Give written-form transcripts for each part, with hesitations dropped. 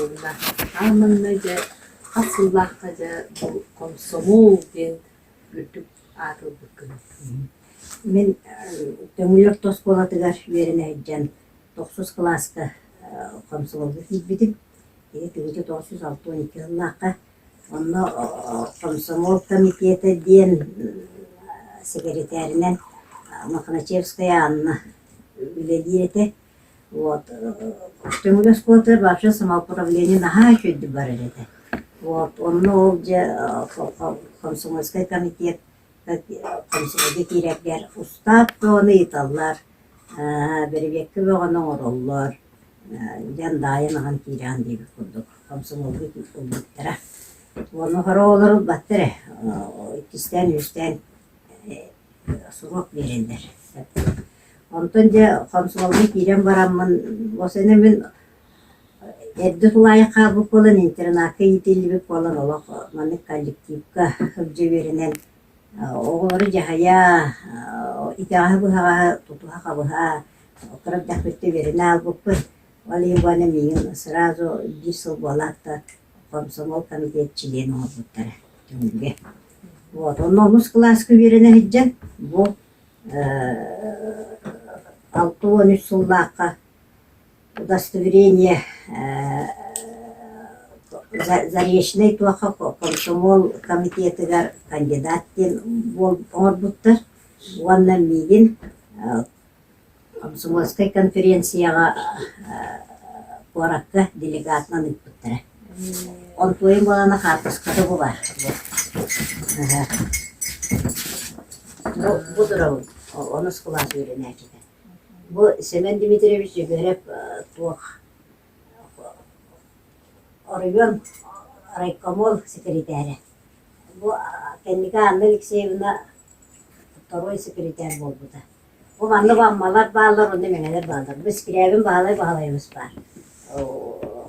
Михайловна, аан маҥнай дьэ хас сыллаахха дьэ бу комсомол диэн үрдүк аат ылбыккыный? Мин Төҥүлү орто оскуолатыгар үөрэнэ сылдьан тохсус кылааска комсомолга киирбитим. Ити 1962 сыллаахха Онно комсомол комитета диэн сэкирэтээринэн Мохначевская Анна үлэлиир этэ. Вот Төҥүлү оскуолатыгар вообще самоуправление наһаа үчүгэйдик барар этэ. Вот онно ол дьэ комсомольскай комитет комсомолга киирэргэр устаап бөҕөнү ыйыталлар, бэрэбиэркэ бөҕөнү оҥороллор, дьон даайан ахан киирэҕин диэбит курдук комсомолга ылбыттара. Уонна сорох оҕолор ылбаттар ээ, иккистээн, үһүстээн срок биэрэллэр. Онтон дьэ комсомолга киирэн бараммын, осене мин Эрдэ тулаайах хаалбыт буолан, интернакка иитиллибит буолан олох маннык коллективка сылдьа үөрэнэн, оҕолору дьаһайа, итэҕэһи-быһаҕаһы тутуһа-хабыһа кыра эрдэхпиттэн үөрэнэ аалбыппын. Ол иһин буолан миигин сразу биир сыл буолаат да комсомол комитет чилиэн оҥорбуттара түмүгэ. Вот онно онус кылааска үөрэнэ сылдьан бу 63 сыллаахха удостоверение Заречнай туохха комсомол комитетыгар кандидат диэн оҥорбуттар уонна миигин комсомольскай конференцияҕа куоракка делегатынан ыыппыттара. Онтуойум буолана хаартыската бу баар. Бу бу турабын онус кылаас үөрэнээччитэ. Бу Сэмэн Дмитриевич Дьөгүөрэп туох оройуон райкомол секретарэ. Бу кэнники Анна Алексеевна второй секретарь буолбута. Бу манна бу Аммалар бааллар уонна Мэҥэлэр бааллар. Бу Скрябин Баһылай Баһылайабыс баар.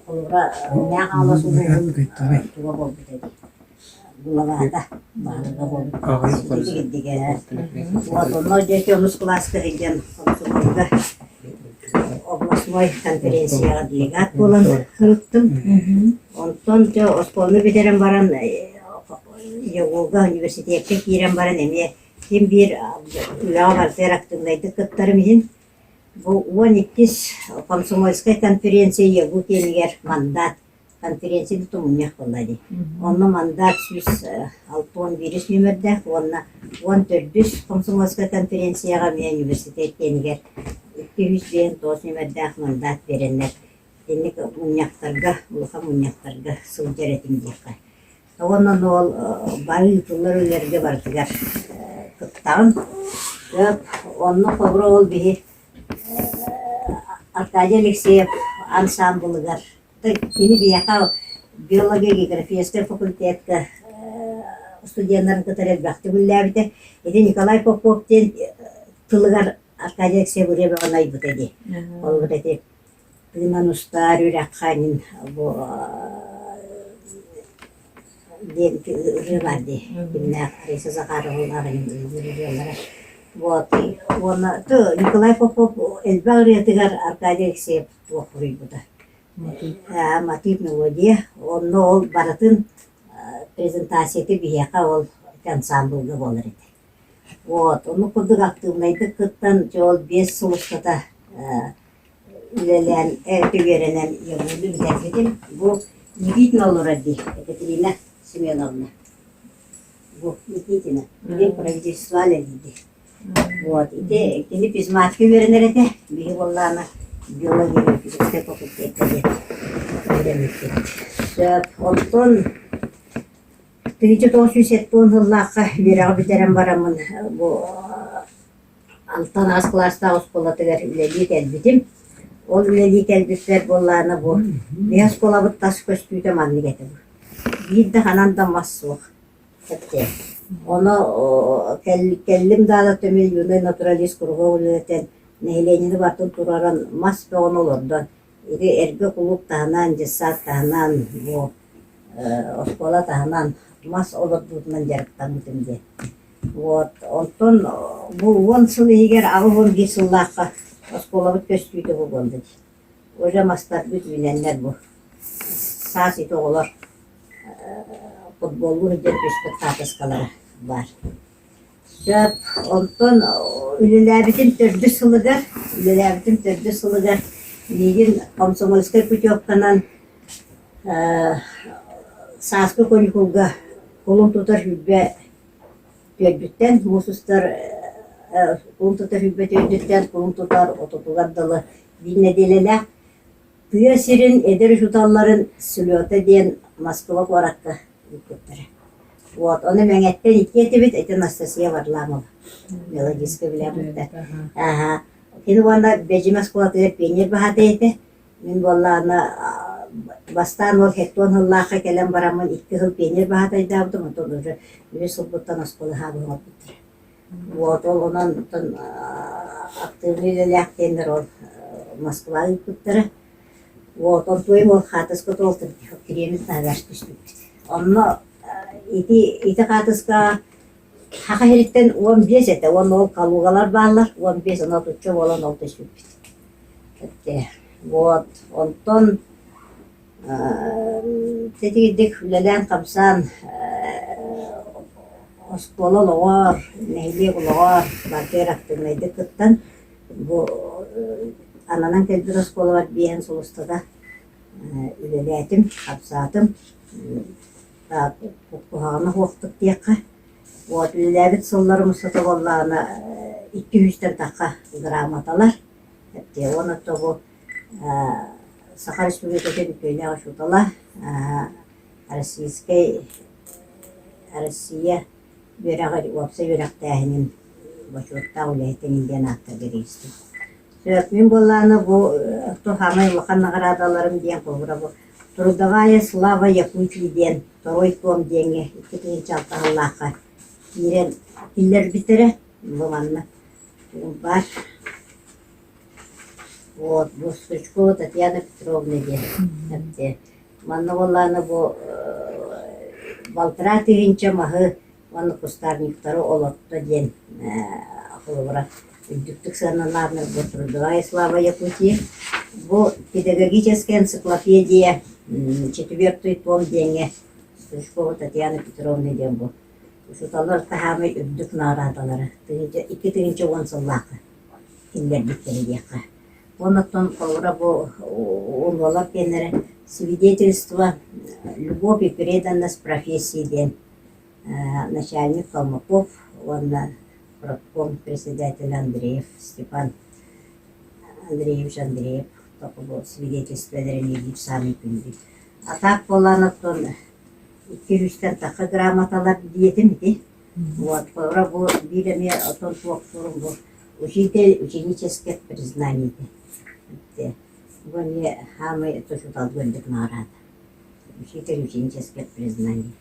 Холобура, Мэҥэ Хаҥалас улууһун туга буолбута дии. Булавата баһылыга буолбут сирдигэ. Вот онно диэки онус кылааска сылдьан комсомолга областной конференцияҕа делегат буолан сырыттым. Онтон дьэ оскуоланы бүтэрэн баран ЯГУга университекка киирэн баран эмиэ ким биир үлэҕэ барытыгар актыыбынайдык кыттарым иһин бу 12-ис комсомольскай конференция ЯГУ киэнигэр мандат конференция мунньах буолла дии. Онно мандат 161 нүөмэрдээх уонна 14 комсомольскай конференцияҕа эмиэ университет киэнигэр 259 нүөмэрдээх мандат биэрэннэр итинник мунньахтарга, улахан мунньахтарга сылдьар этим диэххэ. Уонна ол бары ыытыллар үлэлэргэ барытыгар кыттаҕын. Онно холобура ол биһи Аркадий Алексеев ансаамбылыгар Кини биһиэхэ биология-географическай факультекка студеннарын кытары элбэхтик үлэлээбитэ. Ити Николай Попов диэн тылыгар Аркадий Алексеев ырыа бөҕөнү айбыта дии. Ол вот эти тыынан устаар үрэххэ эҥин бу диэн ырыа баар дии. Кимнээх Раиса Захаровалаах эҥин ырыалара. Вот уонна Николай Попов элбэх ырыатыгар Аркадий Алексеев туох суруйбута. Матыып мелодия. Онно ол барытын презентацията биһиэхэ ол ансаамбылга буолар этэ. Вот, ону курдук актыыбынайдык кыттан, дьэ ол 5 сыл устата үлэлээн, үөрэнэн ЯГУну бүтэрбитим. Бу Никитина олорор дии, Екатерина Семеновна. Бу Никитина. Билигин правительство үлэлиир. Вот, ити кини физматка үөрэнэр этэ, биһи буоллаҕына биология факультекка диэн үөрэммиппит. Сөп, онтон 1970 сыллаахха үөрэҕи бүтэрэн бараммын бу алтан аас кылаастаах оскуолатыгар үлэлии кэлбитим. Ол үлэлии кэлбиппэр буоллаҕына бу биһи оскуолабыт тас көстүүтэ маннык этэ. Биир да ханан да мас суох. Ону кэллим даҕаны түмүн юный натуралист кругом үлэлэтэн, нэһилиэнньэни барытын туруоран мас бөҕөнү олордон, ити эргэ кулууп таһынан, дьыссаат таһынан, бу оскуола таһынан мас олордуутунан дьарыктаммытым диэн. Вот онтон бу 10 сыл иһигэр 81 сыллаахха оскуолабыт көстүүтэ бу буолла дии. Уже мастарбыт үүнэннэр бу. саас ити оҕолор футболлуу сылдьан түспүт хаартыскалара баар. Сөп, онтон үлэлээбитим төрдүс сылыгар, үлэлээбитим төрдүс сылыгар миигин комсомольскай путевканан сааскы каникулга кулун тутар 20 түөрдүттэн муус устар кулун тутар 20 түөрдүттэн кулун тутар отутугар дылы биир нэдиэлэлээх Тыа сирин эдэр учууталларын слета диэн Москва куоракка ыыппыттара. Вот, ону Мэҥэттэн икки этибит, ити Анастасия Варламова, мелодистка билээбиттэр. Аха. Кини уонна Бэдьимэ оскуолатыгар пионер баһаатай этэ. Мин буоллаҕына бастаан ол хеттон сыллаахха кэлэн бараммын икки сыл пионер баһаатайдаабытым, онтон уже үһүс сылбыттан оскуола хаабыһын оҥорбуттара. Вот ол онон оттон актыыбынай үлэлээх диэннэр ол Москва ыыппыттара. Вот онтуойум ол хаатыска туолтун Кремль таһыгар түспүппүт. Онно ити ити хаатыска Саха сириттэн 15 этэ уонна ол Калугалар бааллар 15 онно отучча буолан ол түспүппүт. Вот онтон Тэтигирдик үлэлээн-хамсаан оскуола олоҕор, нэһилиэк олоҕор барытыгар актыыбынайдык кыттан, бу ананан кэлбит оскуолабар биэһин сыл устата үлэлээтим, хамсаатым. Куһаҕана суохтук диэххэ. Вот үлэлээбит сылларым устата буоллаҕына икки сүүстэн тахха грамоталар, уонна бу Саха Республикатын үтүөлээх учуутала, Российскай Россия үөрэҕэр уопсай үөрэхтээһинин бочуоттаах үлэһитин диэн ааттарга тигистим. Сөп, мин буоллаҕына бу саамай улахан наҕараадаларым диэн холобура бу Трудовая слава Якутии диэн второй том диэҥҥэ 2006 сыллаахха киирэн киллэрбиттэрэ. Бу манна баар. Вот, бу Стручкова Татьяна Петровна диэн эбитэ. Манна буоллаҕына бу балтараа тыһыынча маһы уонна кустарниктары олорто диэн холобура үрдүктүк сыаналааннар бу Трудовая слава Якутии. Бу педагогическая энциклопедия четвертый том диэҥҥэ Стручкова Татьяна Петровна диэн бу учууталлар таһаамай үрдүк наҕараадалара тыһыынча 2010 сыллаахха киллэрбиттэрэ диэххэ. Оннуттан холобура бу уоллар диэннэрэ свидетельство «Любовь и преданность профессии» диэн начальник Калмыков уонна профком председатель Андреев Степан Андреевич Андреев бу свидетельстволарын биир саамай күндү. А так буолан оттон икки сүүстэн тахса грамоталар диэтим ити. Вот, холобура бу биир эмиэ отон туох сурун бу учитель ученических признаний диэн. Бу эмиэ саамай учууталга үрдүк наҕараада. Учитель ученических признаний.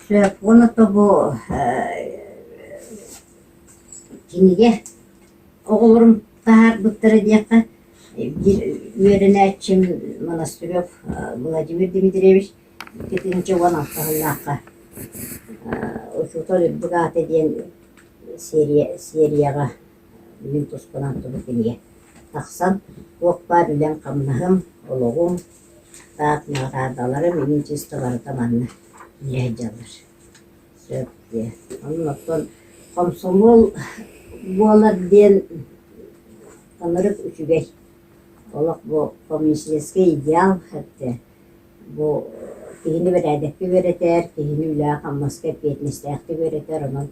Сөп, уонна то бу кинигэ оҕолорум таһаарбыттара диэххэ биир үөрэнээччим Монастырев Владимир Дмитриевич 2016 сыллаахха «Учуутал үрдүк аата» диэн серияҕа мин туспунан тугу кинигэ тахсан, туох баар үлэм-хамнаһым, олоҕум, таах наҕараадаларым иҥин чисто барыта манна киирэ сылдьаллар. Сөп диэ. Онон оттон хомсомуол буолар диэн ынырык үчүгэй. Олох бу коммунистическай идеал этэ. Бу киһини бэрээдэккэ үөрэтэр, киһини үлэҕэ-хамнаска эппиэтинэстээхтик үөрэтэр, онон ·